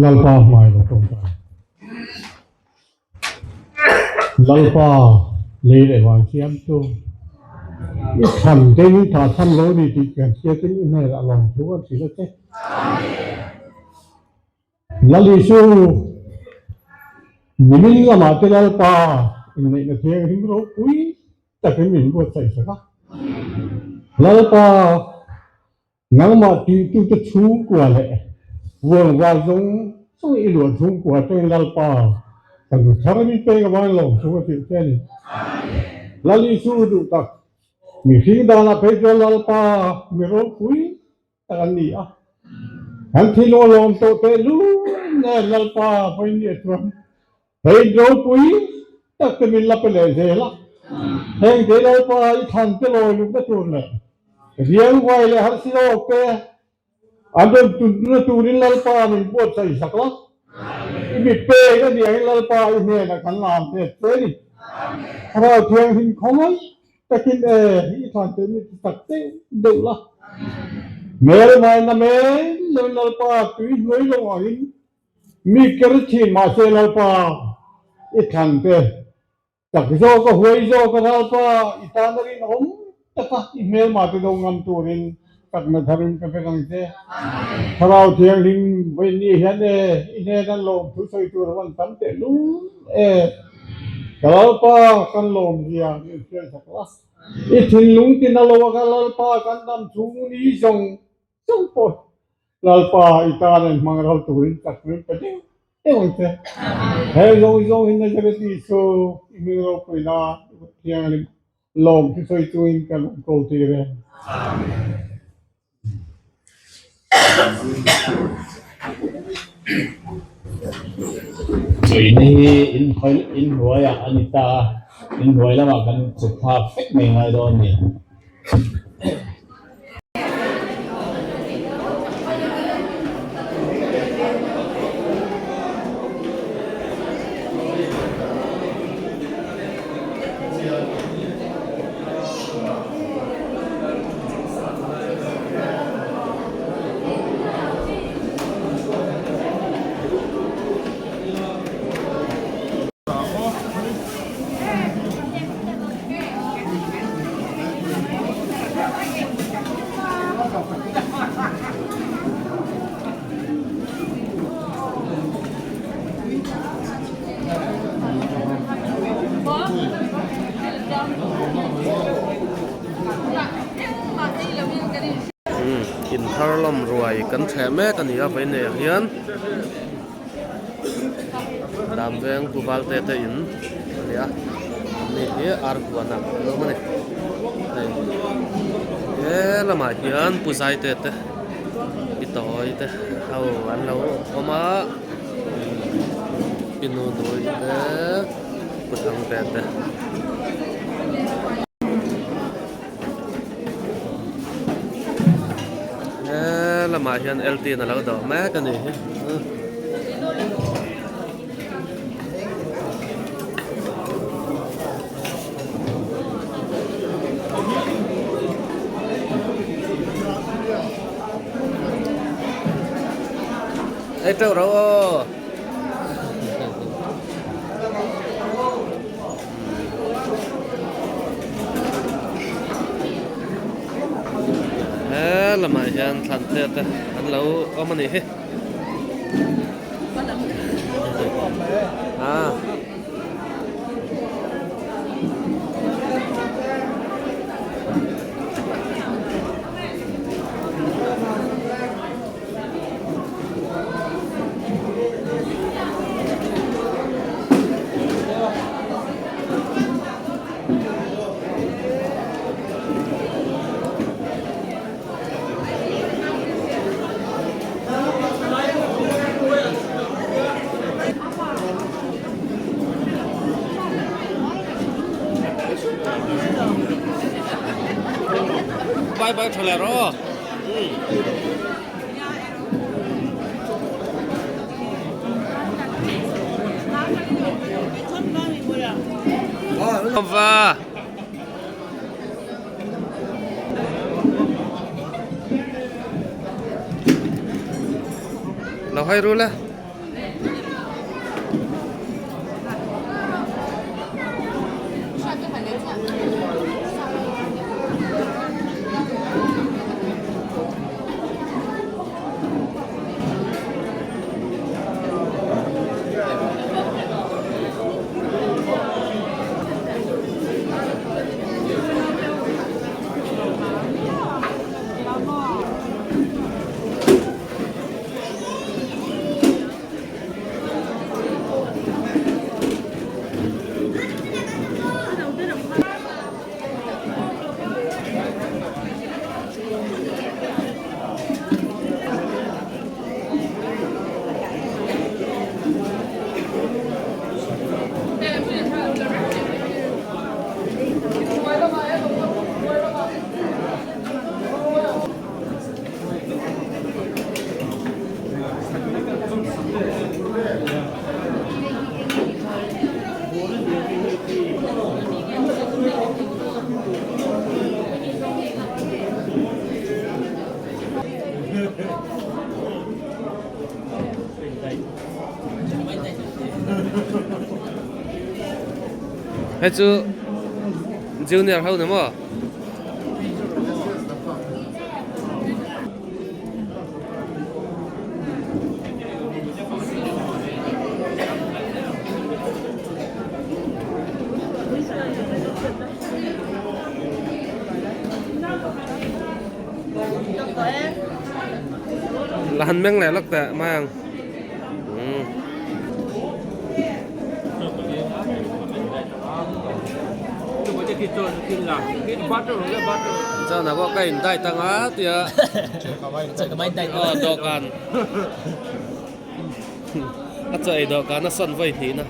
Lalpa hmai lo tawngtai. Lalpa lei leh van siamtu i thlan te min tha chhan lo ni tih kan hriatin i hnenah lawmthu kan hrilh a che. Lal Isu, nimin lamah te Lalpa inneihna thianghlim ropui takin min buatsaih sak a. Lalpa Nangmah tihtute chhungkua leh vuangval zawng zawng i luah chhungkua teng Lalpa kan thar min pek avangin lawmthu a hrilh che a ni. Lal Isu duh tak, mihring danah phei chuan Lalpa mi ropui tak an ni a. Kan thil aw lawm tawh teh lun nen Lalpa vawinia chuan Hei ropui tak te min la pe leh zel a, heng te Lalpa i thlan te lawi lukna tur leh riang vai leh harsi zawk te an rawn tunna turin Lalpa min buatsaih sak la, i mi pek a nih angin Lalpa i hnenah kan lam tet che a ni. Thlarau Thianghlim khawngaih takin e i thlan te mi ti tak deuh deuh la, hmel vaina men loin Lalpa tui hnuai lo angin Mi ker thin mahse Lalpa i thlan te tak zawk a huai zawk a Lalpa i tan a rinawm taka i hmelma te do ngam turin takna tharin ka vek ang che. Thlarau Thianghlim vawiin hian e i hnen an lawm thu sawi tur a van tam teh lul e. Ka Lalpa kan lawm zia min hriat sak la. I thinlung tina lo a ka Lalpa kan dam chhung ni zawng zawng pawh Lalpa i tan an hmang ral turin chak min pe deuh. teuh ang che. He zawng zawng hi Nazareth Isu i hming ropuina i kut thianghlim lawm thusawi chungin kan rawn ko tir e. Chawina hi inhnuaiah a ni ta a, inhnuai lamah kan chhuk thlak vek mai ngai dawn a ni. Inthar lawm ruai kan thleh mek a ni a vawi nei ah hian dam veng pu valte te in a ni a ani hi ar huan ah an awm a ni hei he lamah hian pu zaite te pi tawi te ho an lo awm a pi nu nui te pu thangte te. He lamah hian LT in a lo dawh mek a ni hi. Ei teuh ro aw. He lamah hian thlan te te an lo awm a nih hi. Ah. Bye bye tha leh rawh. Va. Lo hai ru la. Hei chu junior ho ni maw? La han meng leh lawk teh mai ang. Chana pawh ka in diet anga tia aw dawhkan a chaw ei dawhkan a sawn vawi hnih na.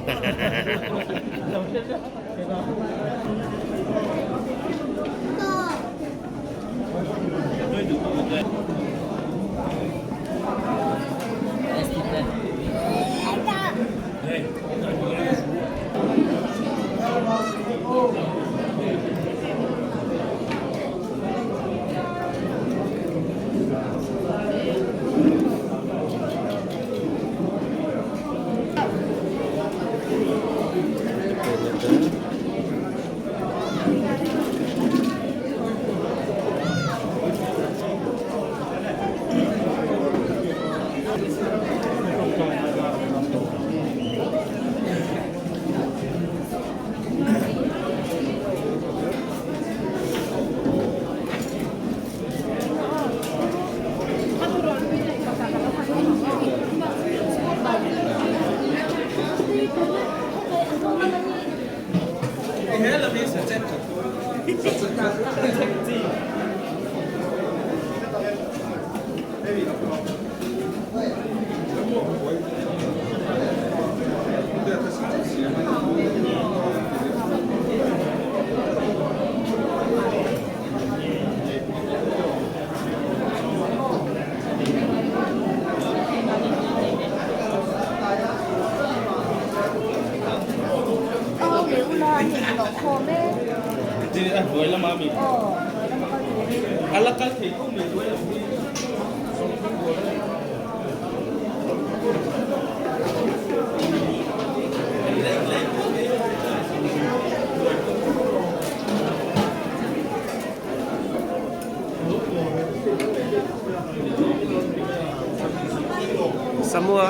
Samua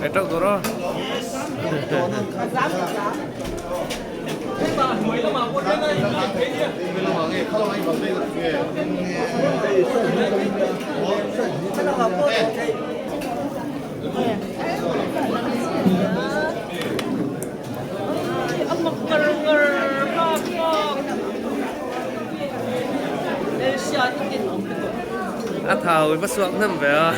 ei teuh tur aw. A thau i va suak hnem ve a.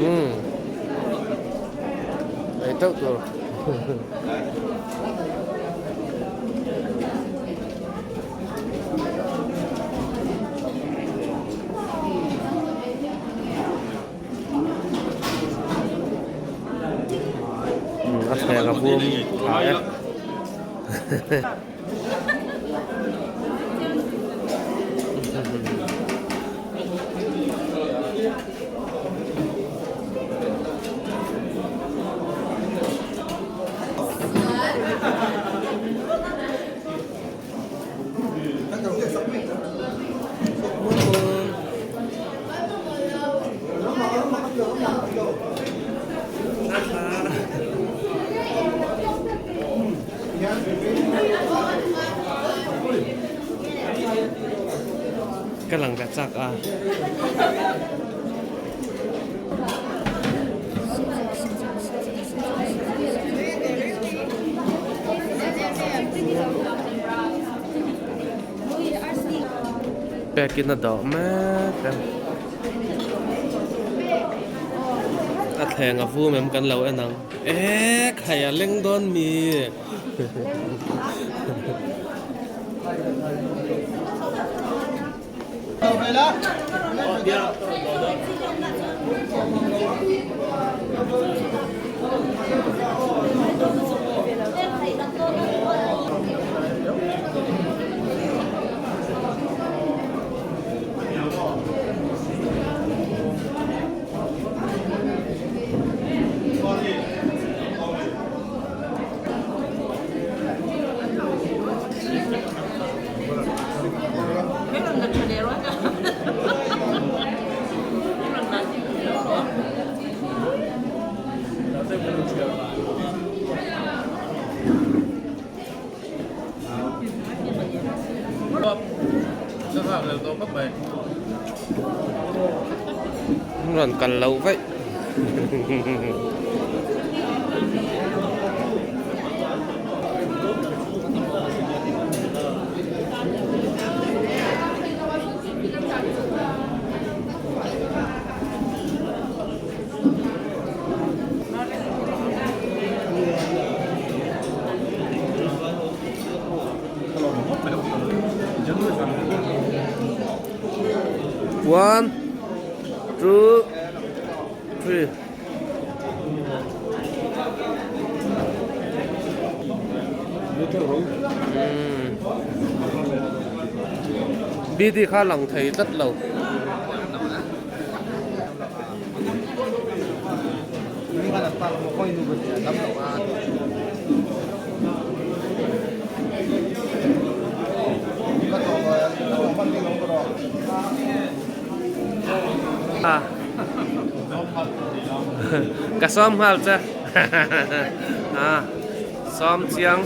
Umm ei teuh tur. A thleng a bum tha e. Ka lang ve chak a. Pek in a dawh mek a. A thleng a vum em kan lo en ang. Eee khai a leng dawn mi. Rawn kal loh vaih. One, two, three. BD kha lang thei tlat lo. Ka sawm nghal che a sawm chiang.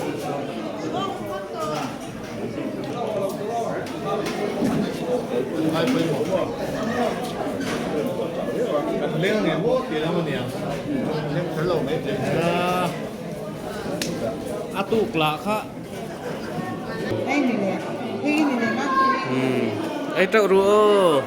A tuk lah kha. Ei teuh ru aw.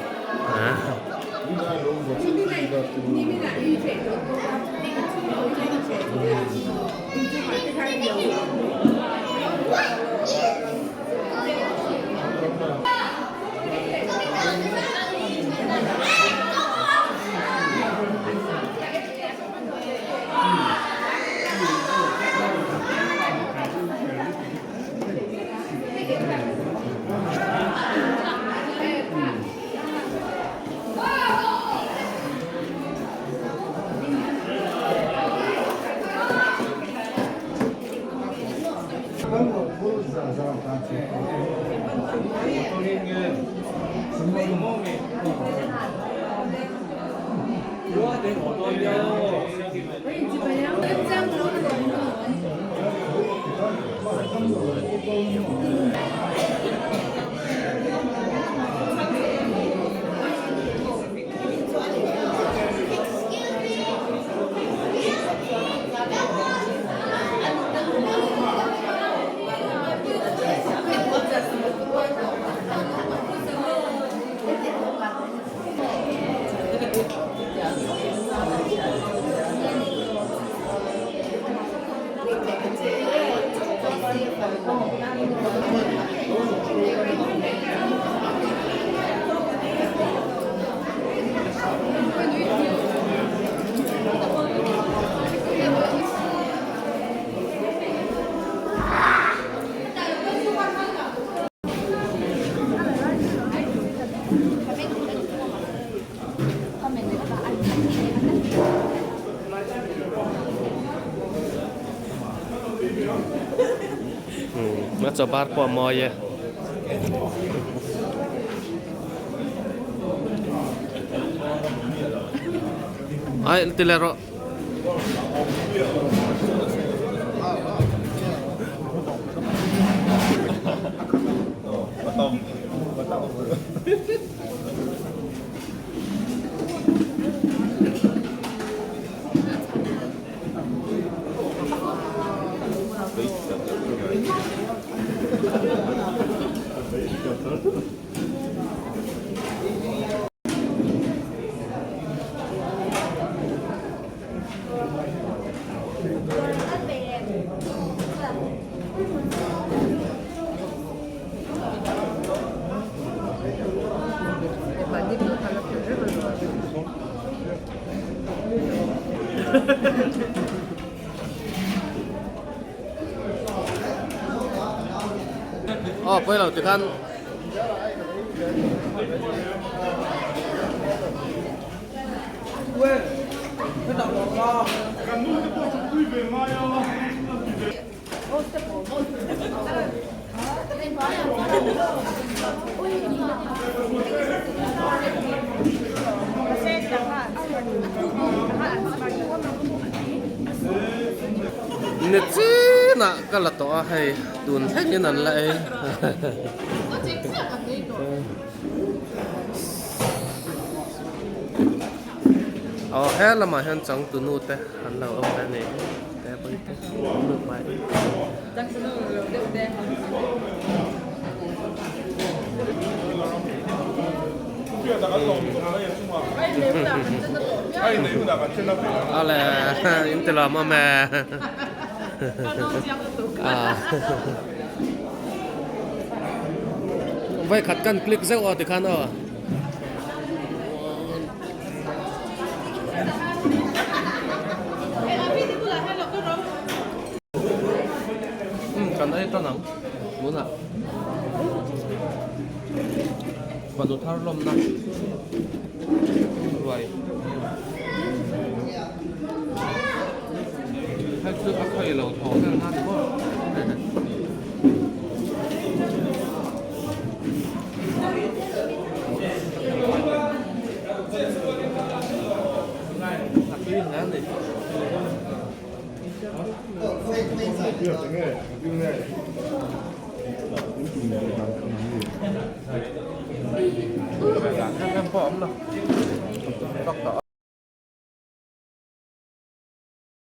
A chaw bar pawh a mawi e. Ai ti leh rawh. Aw pawi lo tikhan Ni chinah ka la tawh a hei tun thlengin an la ei. Aw he lamah hian changtunu te an lo awm ve a ni te pawh hi te an lut mai. Awle in ti lawm awm e. Vai khat kan click zeuh aw tikhan aw. Kan ei tan ang tunah fanu thar lawmna ruai hei chu a khawi lo thaw vel na ni maw. A tui hle a ni. Dan em em pawh a awm lo. Tak tawh a.